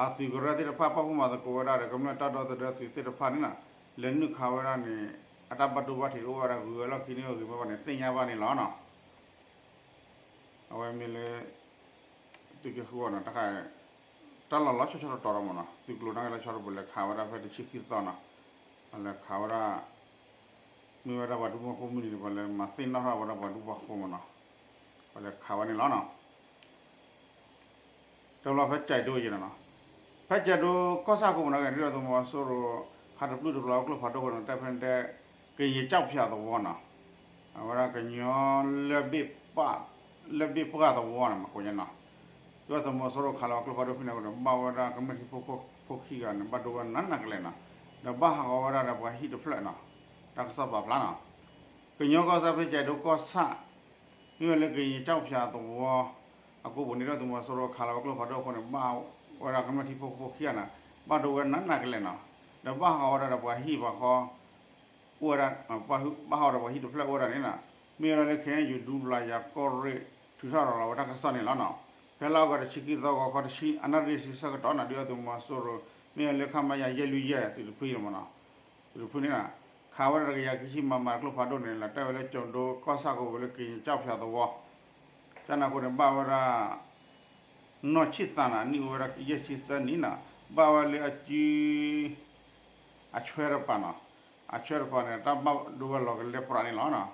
အသုးကရၢသ့ၣ်တဖၣ် ပာ်ဖှိၣ်မၤသကိးဝဲဒၣ်ဒီး ကမျၢၢ်တၢ်ဒီသဒၢသုးသ့ၣ်တဖၣ်န့ၣ်နီၤ, လဲၤနုာ်ခးဝဲဒၣ်န့ၣ် အတၢ်ဘၣ်ဒိဘၣ်ထံးတအိၣ်ဝဲဒၣ် ဂုၤဝဲလီၢ်ခံန့ၣ် ဂ့ၤမ့ၢ်ဘၣ်န့ၣ် သ့ၣ်ညါဘၣ်န့ၣ်လီၤနီၤ. အဝဲမ့ၢ်လၢ သုးက့ဃုအီၤနီၤ တခါ တၢ်လီၢ်လီၤဆီဆီတတီၤဒီးမ့ၢ်နီၤ သုးကျိၤနာ်က့လီၤဆီတပူၤ လဲၤခးဝဲဒၣ်ဖဲတဆံခံသီနီၤ, လဲၤခးဝဲဒၣ် မ့ၢ်ဝဲဒၣ်ပှၤဒူဖိမုၣ်န့ၣ် ပှၤလဲၤမၤသ့ၣ်နီၣ်ထီၣ်ဝဲဒၣ်ပှၤဒူပှၤဃိမ့ၢ်နီၤ, ပှၤလဲၤခးဝဲန့ၣ်လီၤနီၤ. တဘျီဖဲကၠဲးဒိယဲနီၤနီၤ, ဖဲကၠဲးဒိကီၢ်ဆၣ်အဃိမ့ၢ်နီၤ ကရ့ဒီးသုးမီၤစိရိၤ ခးတပျုၢ်တပျီၤကျိဖးဒိၣ်ဃိနီၤ တဲဖဲန့ၣ်တဲ ကရင်ကျောက်ဖြူသဝီနီၤ, အဝဲဒၣ်ကညီ လၢဘ့ၣ်ပှၢ်သဝီန့ၣ် မ့ၢ်ကိးညါနီၤ, ဒုၣ်ဒါသုးမီၤစိရိၤခးလီၤဝဲကျိဖးဒိၣ်ဖဲန့ၣ်အဃိန့ၣ် ဘၣ်ဝဲဒၣ်ကမျၢၢ်ထံဖိကီၢ်ဖိခံဂၤန့ၣ် ဘၣ်ဒိဝဲနးနးကလဲာ်နီၤ, ဒီးဘၣ်ဟးဂီၤဝဲဒၣ်ဒီးပှၤဟံၣ်တဖျၢၣ်နီၤ, တၢ်ကစီၣ်ပာ်ဖျါနီၤ, ကညီကီၢ်စဲၣ်ဖဲကၠဲးဒိကီၢ်ဆၣ် မ့ၢ်ဝဲလၢကရင်ကျောက်ဖြာသဝီ အကိပူၤန့ၣ် ဒုၣ်ဒါသုးမီၤစိရိၤခးလီၤဝဲကျိဖးဒိၣ်အဃိန့ၣ် ဘၣ်ဝဲဒၣ်ကမျၢၢ်ထံဖိကီၢ်ဖိခံဂၤန့ၣ် ဘၣ်ဒိဝဲနးနးကလဲာ်နီၤ, ဒီးဘၣ်ဟးဂီၤဝဲဒၣ်ဒီးပှၤဟံၣ်ပှၤဃီ အိၣ်ဝဲဒၣ်, ဘၣ်ဟးဂီၤဒီးပှၤဟံၣ်တဖျၢၣ်အိၣ်ဝဲဒၣ်န့ၣ်နီၤ, မ့ၢ်ဝဲဒၣ်လၢ ခ့ၣ်အဲၣ်ယူၣ် ဒူပျၤယၤကီၢ်ရ့ၣ် ထုးထီၣ်ရၤလီၤဝဲတၢ်ကစီၣ်န့ၣ်လီၤနီၤ, ဖဲလါအီကူးတဆံခံသီ ဂီၤခီတဆံ အနၣ်ရံၣ်ဆံဆၢကတီၢ်နီၤ ဒုၣ်ဒါသုးမီၤစိရိၤ မ့ၢ်ဝဲလၢ ခမရ ယဲၢ်လွံၢ်ယဲၢ် သုးတဖုမ့ၢ်နီၤ, သုးတဖုန့ၣ်နီၤ, ခးဝဲဒၣ်တကယၤခံဆံ မမ ကျိဖးဒိၣ်န့ၣ် လီၤတဲာ်ဝဲလၢကၠဲးဒိကီၢ်ဆၣ်အကိပူၤလၢကရင်ကျောက်ဖြာသဝီ ကန့ၣ်အဃိန့ၣ် ဘၣ်ဝဲဒၣ် နီၢ်ဆံၣ်သးနီၤ အနံၣ်အိၣ်ဝဲဒၣ်ယဲၢ်ဆံသၢနံၣ်နီၤ, ဘၣ်ဝဲလၢအစု အဆွဲတပၤနီၤ, အဆွဲတပၤန့ၣ် တၢ်ဘၣ်ဒိဝဲလီၤကလဲပြးန့ၣ်လီၤ,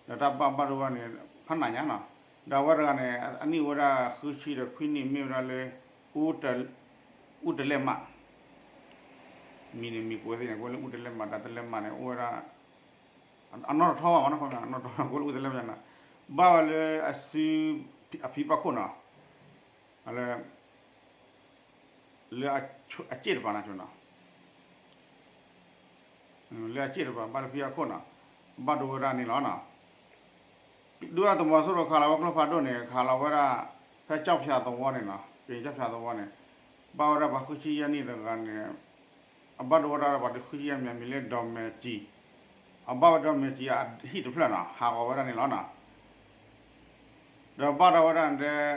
ဒီးတၢ်ဘၣ်ဘၣ်ဒိဝဲန့ၣ် ဖးနးညါနီၤ, ဒီးအဝဲတဂၤန့ၣ် အနံၣ်အိၣ်ဝဲဒၣ်ဃုဆံဒီးခွံနံၣ် မ့ၢ်ဝဲဒၣ်လၢ အူတလဲၢ်မး မံၤန့ၣ်မံၤကိးဝဲသ့ၣ်န့ၣ် ကိးလၢအူတလဲၢ်မး ဒီးတလဲၢ်မးန့ၣ် အိၣ်ဝဲဒၣ် အနီၢ်တထီဘၣ်မးနီၤ, အနီၢ်တထီကိးလၢအူတလဲၢ်မးနီၤ, ဘၣ်ဝဲလၢအစု အဖံဘၣ်ခိၣ်နီၤ, လၢ လၢအစ့ၣ်တပၤနီၤ, လၢအစ့ၣ်တပၤ ဘၣ်လၢဖံဘၣ်ခိၣ်နီၤ, ဘၣ်ဒိဝဲဒၣ်န့ၣ်လီၤနီၤ, ဒုၣ်ဒါသုးမီၤစိရိၤခးလီၤဝဲကျိဖးဒိၣ်န့ၣ် ခးလီၤဝဲဒၣ် ဖဲကၠဲးဖၠးသဝီန့ၣ်နီၤ, ကရင်ကၠဲးဖၠးသဝီန့ၣ် ဘၣ်ဝဲဒၣ်ပှၤဃုဆံယဲၢ်နံၣ်တဂၤန့ၣ် အဘၣ်ဒိဝဲဒၣ်ပှၤဃုဆံယဲၢ်မံၤ မံၤလၢဒီးမဲာ်စံၤ, အဘၣ်ဝဲဒီးမဲာ်စံၤအဟံၣ်တဖျၢၣ်နီၤ ဟးဂီၤဝဲဒၣ်န့ၣ်လီၤနီၤ, ဒီးဘၣ်ဒိဝဲဒၣ်ဒီး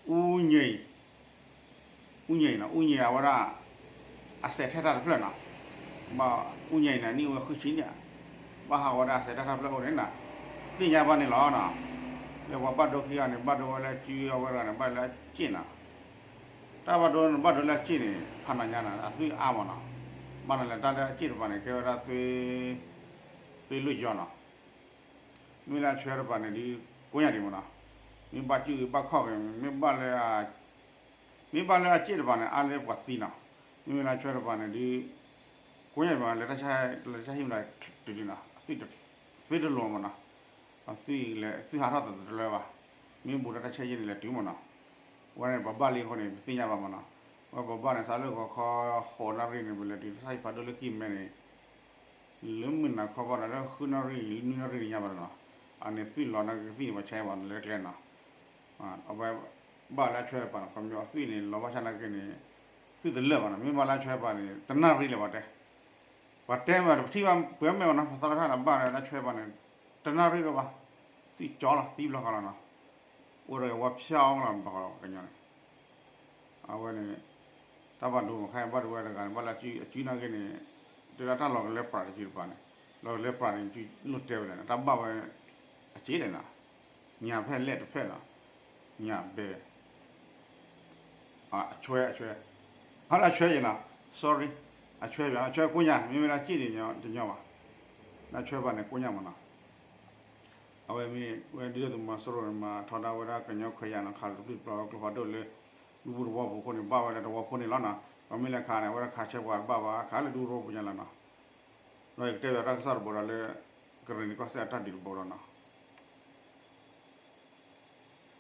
အူညံၤ, အူညံၤနီၤ, အူညံၤအဝဲဒၣ် အစဲးထဲတၢ်တဖျၢၣ်နီၤ, ဘၣ်အူညံၤန့ၣ် နံၣ်အိၣ်ဝဲဃုဆံန့ၣ်, ဘၣ်ဟးဂီၤဝဲဒၣ်အစဲးထဲတၢ်တဖျၢၣ်အိၣ်န့ၣ်နီၤ, သ့ၣ်ညါဘၣ်န့ၣ်လီၤနီၤ, လၢပှၤဘၣ်ဒိခံဂၤန့ၣ် ဘၣ်ဒိဝဲလၢစုအဝဲတဂၤန့ၣ် ဘၣ်လၢအစ့ၣ်နီၤ, တၢ်ဘၣ်ဒိန့ၣ် ဘၣ်ဒိလၢအစ့ၣ်န့ၣ် ဖးနးညါနီၤ အသွံၣ်အါမးနီၤ, ဘၣ်နၤလဲၣ် တၢ်လၢအစ့ၣ်တပၤန့ၣ် ကဲဝဲဒၣ် သွေးလွှတ်ကြောနီၤ, မ့ၢ်လၢအဆွဲတပၤန့ၣ်ဒုး ကိညၢ်ဒံးမးနီၤ, မ့ၢ်ဘၣ်စုၣ်ဘၣ်ခီၣ်က့ၤ မ့ၢ်ဘၣ်လၢ မ့ၢ်ဘၣ်လၢအစ့ၣ်တပၤန့ၣ် အါလၢပှၤသံနီၤ, မ့မ့ၢ်လၢအဆွဲတပၤန့ၣ်ဒုး ကိညၢ်ဒံးမး လဲၤတၢ်ဆါဟံၣ်မး တုၤဒံးနီၤ သွံၣ်တလိၤမးနီၤ, အသွံၣ်လဲၤ သွံၣ်ဟးထီၣ်သတးတလၢဘၣ်, မ့ၢ်ဘူးဒီးတၢ်ဆါဟံၣ်န့ၣ် လဲၤတုၤမးနီၤ, အဝဲန့ၣ် ပှၤဘၣ်လံအဃိန့ၣ် ပသ့ၣ်ညါဘၣ်မးနီၤ, အဝဲပှၤဘၣ်န့ၣ် စးလၢဂီၤခီဃိးနၣ်ရံၣ်န့ၣ် ပလဲၤတုၤတၢ်ဆါဟံၣ်ဖးဒိၣ်လၢကံၢ်မဲန့ၣ် လၢမုၢ်နၤခီဘၣ်ဒီး လၢဃုနၣ်ရံၣ် နွံနၣ်ရံၣ်န့ၣ်ညါဘၣ်နီၤ, အန့ၣ်သွံၣ်လီၤနာ်က့ သံၣ်န့ၣ် ပှၤဆါဘၣ်လၢကျဲနီၤ, အဝဲ ဘၣ်လၢအဆွဲတပၤန့ၣ် ခီပညီအသွံၣ်န့ၣ် လီၤဘၣ်ဆၣ်နာ်က့န့ၣ် သွံၣ်တလၢာ်ဘၣ်နီၤ, မ့ၢ်ဘၣ်လၢအဆွဲတပၤန့ၣ် တနၣ်ရံၣ်လၢၤဘၣ်တဲ, ပှၤတဲမး ပထံၣ်ဘၣ်ပှဲၤမဲာ်ဘၣ်နီၤ, ပသရၣ်တဖၣ်န့ၣ် ဘၣ်လၢအဆွဲတပၤန့ၣ် တနၣ်ရံၣ်လၢၤဘၣ်, သွံၣ်ကၠီလီၤ သံဘျီဃီလီၤနီၤ, အိၣ်ဒီးဝဲဖျါအီၤလီၤ ဘၣ်ဃီလီၤ ကညီန့ၣ် အဝဲန့ၣ် တၢ်ဘၣ်ဒိမးခါ ဘၣ်ဒိဝဲတဂၤန့ၣ် ဘၣ်လၢအစု အစုနာ်က့န့ၣ် တဲဒၣ်တၢ်လီၤကလဲပြးတစုတပၤန့ၣ် လီၤကလဲပြးန့ၣ် စုလိၣ်တဲဝဲလဲၣ်န့ၣ် တၢ်ဘၣ်ဝဲ အစ့ၣ်လဲၣ်နီၤ ညၣ်ဖဲလဲၣ်တဖျၢၣ်နီၤ ညၣ်ဘဲ အဆွဲ အဆွဲ ဟါလၢအဆွဲယဲၢ်နီၤ sorry အဆွဲ အဆွဲကိညၢ် မ့မ့ၢ်လၢအစ့ၣ်န့ၣ်တညီဘၣ် လၢအဆွဲဘၣ်န့ၣ် ကိညၢ်မးနီၤ အဝဲမ့ၢ်ဝဲဒုၣ်ဒါသုးမီၤစိရိၤန့ၣ် မၤထီဒါဝဲဒၣ်ကညီခွဲးယာ်နီၤ ခးလီၤတပျုာ်တပျီၤဝဲကျိဖးဒိၣ်လၢ ဒူပူၤသဝီပူၤအဃိန့ၣ် ဘၣ်ဝဲလၢသဝီဖိန့ၣ်လီၤနီၤ ပှၤမ့ၢ်လဲၤခးန့ၣ် အဝဲဒၣ်ခးဆၢပှၤတဘၣ်ဘၣ် ခးလၢဒူသဝီပူၤညါလီၤနီၤ ဒီးယကတဲဘၣ်တၢ်ကစီၣ်တဘိဒီးလၢ ကရ့ၣ်နံၤကီၢ်စဲၣ်အတၢ်ဒုးတဘိဒီးနီၤ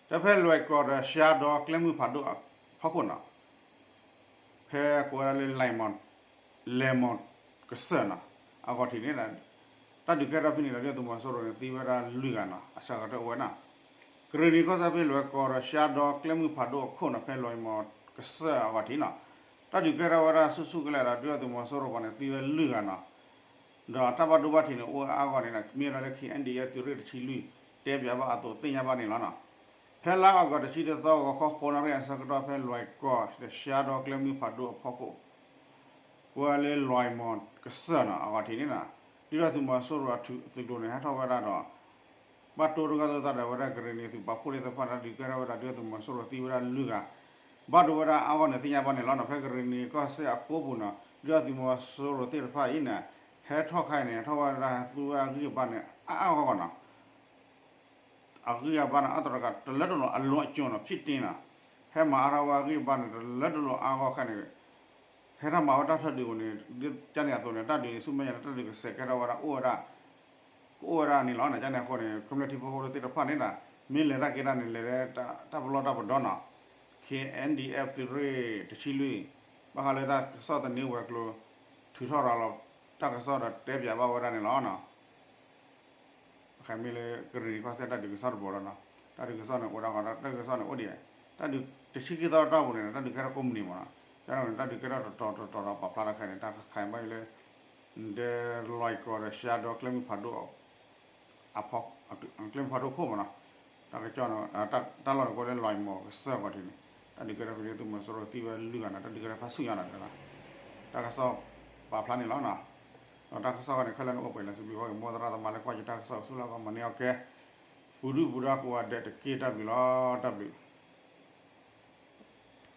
တၢ်ဖဲလွဲၢ်ကီၢ်ဒီးရှါဒီးကျဲမုၢ်ဖးဒိၣ်အဖီခိၣ်နီၤ ဖဲကိးဝဲဒၣ်လၢ လဲၤမီၢ် လဲၤမီၢ်ကစၢၢ်နီၤ အဂီၢ်ထံးန့ၣ် တၢ်ဒုးကဲထီၣ်ဖဲန့ၣ်ဒီး ဒုၣ်ဒါသုးမီၤစိရိၤန့ၣ် သံဝဲဒၣ်လွံၢ်ဂၤနီၤ အစှၤကတၢၢ်အိၣ်ဝဲနီၤ ကရ့ၣ်နံၤကီၢ်စဲၣ်ဖဲလွဲၢ်ကီၢ်ဒီးရှါဒီးကျဲမုၢ်ဖးဒိၣ်အခိၣ်နီၤ ဖဲလွဲၢ်မီၢ်ကစၢၢ်အဂီၢ်ထံးနီၤ တၢ်ဒုးကဲထီၣ်ဝဲဒၣ်ဆူၣ်ဆူၣ်ကလဲာ်ဒီး ဒုၣ်ဒါသုးမီၤစိရိၤပှၤန့ၣ် သံဝဲလွံၢ်ဂၤနီၤ ဒီးတၢ်ဘၣ်ဒိဘၣ်ထံးန့ၣ် အိၣ်အါဂီၢ်န့ၣ် မ့ၢ်ဝဲဒၣ်လၢ ခ့ၣ်အဲၣ်ယူၣ် သုးရ့ၣ်တဆံလွံၢ် တဲပၠးဘၣ်အသိးသ့ၣ်ညါဘၣ်န့ၣ်လီၤနီၤ. ဖဲလါအီကူးတဆံတသီ ဂီၤခီဃိးနၣ်ရံၣ်အဆၢကတီၢ် ဖဲလွဲၢ်ကီၢ်ဒီးရှါဒီးကျဲမုၢ်ဖးဒိၣ်အဖီခိၣ် ကိးဝဲလၢလွဲၢ်မီၢ်ကစၢၢ်နီၤ အဂီၢ်ထံးန့ၣ်နီၤ ဒုၣ်ဒါသုးမီၤစိရိၤအသုးကျိၤန့ၣ် ဟဲထီၣ်ဝဲဒၣ်ဒီး ဘၣ်တိၢ်တဂၤသၢသၢဒီး အဝဲဒၣ်ကရ့ၣ်နံၤသုးပာ်ဖှိၣ်သ့ၣ်တဖၣ်န့ၣ် ဒုးကဲထီၣ်ဝဲဒၣ် ဒုၣ်ဒါသုးမီၤစိရိၤသံဝဲဒၣ်လွံၢ်ဂၤ ဘၣ်ဒိဝဲဒၣ်အါဂီၢ်န့ၣ်သ့ၣ်ညါဘၣ်န့ၣ်လီၤနီၤ. ဖဲကရ့ၣ်နံၤကီၢ်စဲၣ်အကိပူၤနီၤ ဒုၣ်ဒါသုးမီၤစိရိၤသ့ၣ်တဖၣ်အံၤန့ၣ် ဟဲထီၣ်ခါအံၤန့ၣ် ဟဲထီၣ်ဝဲဒၣ်သူဝဲဒၣ်ဂံၢ်ဘါန့ၣ် အါအါဂီၢ်ဂီၢ်နီၤ အဂံၢ်အဘါန့ၣ် အါတရံးတကး တလၢတလိၤ အလွန်အကျဉ်းနီၤ ဖြစ်တင်းနီၤ ဟဲမၤအါထီၣ်ဝဲအဂံၢ်အဘါန့ၣ် တလၢတလိၤအါဂီၢ်ခဲန့ၣ် ဟဲထီၣ်မၤဝဲတၢ်ထၢဒုးပူၤန့ၣ် ဒ်ကန့ၣ်အသိးန့ၣ် တၢ်ဒုးန့ၣ် ဆူမဲာ်ညါန့ၣ် တၢ်ဒုးကစဲးကဲထီၣ်ဝဲဒၣ်အိၣ်ဝဲဒၣ် ကအိၣ်ဝဲဒၣ်န့ၣ်လီၤ. န့ၣ်အဃိန့ၣ် ကမျၢၢ်ထံဖိကီၢ်ဖိသ့ၣ်တဖၣ်န့ၣ်ဒီး မ့ၢ်လဲၤတၢ်က့ၤတၢ်န့ၣ် လဲၤလၢတၢ်ပလီၢ်တၢ်ပဒီနီၤ, K N D F သုးရ့ၣ်တဆံလွံၢ်, ဘၣ်ဃးလၢတၢ်ကစီၣ်သန့ဝဲၤကျိၤ ထုးထီၣ်ရၤလီၤတၢ်ကစီၣ်ဒီးတဲပၠးဘၣ်ဝဲဒၣ်န့ၣ်လီၤ. အဃိမ့ၢ်လၢကရ့ၣ်နံၤကီၢ်စဲၣ်တၢ်ဒုးကစီၣ်တဘိလီၤနီၤ. တၢ်ဒုးကစီၣ်န့ၣ်အိၣ်ဒၣ်ဃီ တၢ်ဒုးကစီၣ်န့ၣ်အိၣ်ဒံး, တၢ်ဒုးတဆံခံသီတီၢ်ပူၤန့ၣ် တၢ်ဒုးကဲထီၣ်ကိးမုၢ်နံၤမးနီၤ. ကန့ၣ် တၢ်ဒုးကဲထီၣ်တတီၤတတီၤဒီးပာ်ဖျါထီၣ်ခဲအံၤန့ၣ် တၢ်ခးဘၣ်လၢ ဒဲလွဲၢ်ကီၢ်ဒီး ရှါဒီးကျဲမုၢ်ဖးဒိၣ် ကျဲမုၢ်ဖးဒိၣ်ခိၣ်မးနီၤ. တၢ်ကစီၣ်န့ၣ် တၢ်လီၢ်န့ၣ်ကအိၣ်လၢလွဲၢ်မီၢ်ကစၢၢ်ကီၢ်ထံးန့ၣ် တၢ်ဒုးကဲထီၣ်ဖဲန့ၣ် သုးမီၤစိရိၤသံဝဲလွံၢ်ဂၤန့ၣ် တၢ်ဒုးကဲထီၣ်ဖးဆူညါနီၤ တဲဝဲဒၣ်. တၢ်ကစီၣ်ပာ်ဖျါန့ၣ်လီၤနီၤ. ဒီးတၢ်ကစီၣ်ဃီန့ၣ် ခဲလၢာ်န့ၣ်အိၣ်ပှဲၤလၢသုးဘျုးဝဲက့ၤ မိၢ်သရၣ်သမါလၢကွၢ်ယတၢ်ကစီၣ် ဆူလၢကီးမၤန့ၢ်အီၤကဲ ပူၤဒုၣ်ပူၤဒါကိးဂၤဒဲးတက့ၢ် တၢ်ဘျုးလီၤ တၢ်ဘျုး.